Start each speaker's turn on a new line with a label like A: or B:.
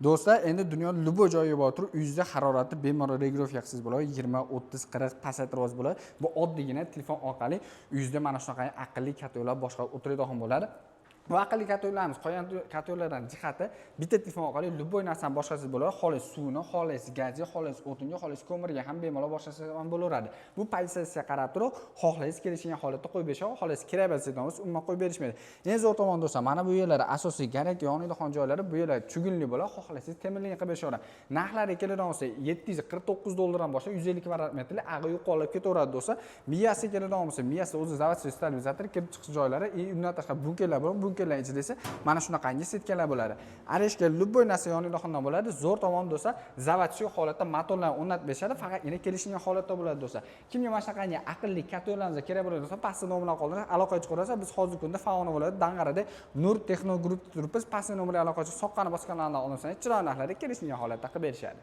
A: Do'stlar, endi dunyoni любой joyiga borib turib, uyingizda haroratni bemalol регулировка qilsangiz bo'ladi. 20, 30, 40 pasaytirib bo'ladi. Bu oddiygina telefon orqali uyingizda mana shunaqa aqlli котёл lar boshqarib o'tiradigan bo'ladi. Bu aqlli котёл larimiz qolgan котёл lardan jihati, bitta telefon orqali любой narsani boshqarsangiz bo'ladi. Xohlaysiz suvni, xohlaysiz gazga, xohlaysiz o'tinga, xohlaysiz ko'mirga ham bemalol boshqarsangiz ham bo'laveradi. Bu pozitsiyasiga qarab turib, xohlaysiz kelishgan holatda qo'yib berishadi, xohlaysiz kerak bo'lsa umuman qo'yib berishmaydi. Eng zo'r tomoni, do'stlar, mana bu yerlari asosiy горелка yonadigan joylari, bu yerlar чугун li bo'ladi, xohlasangiz temirli qilib berishaveradi. Narxlari keladigan bo'lsa, 749 dollardan boshlab 150 kvadrat metrli ag'i yuqorilib ketaveradi, do'stlar. Miyasi keladigan bo'lsa, miyasi o'zi заводской stabilizator, kirib chiqish joylari и undan tashqari bunkerlar bor. Bunkerlar ichida esa mana shunaqangi сетка lar bo'ladi. Орешка, любой narsa yonadigan bo'ladi. Zo'r tomoni, do'stlar, заводской holatda motorlarni o'rnatib berishadi, faqatgina kelishgan holatda bo'ladi, do'stlar. Kimga mana shunaqangi aqlli котёл larimiz kerak bo'ladi do'stlar, pastda nomerlar qoldirib aloqaga chiqaversa, biz hozirgi kunda Farg'ona viloyati, Dang'arada Nur Texno Group turibmiz. Pastda nomerga aloqaga chiqib, soqqani bosganlardan olsangiz, chiroyli narxlarda kelishgan holatda qilib berishadi.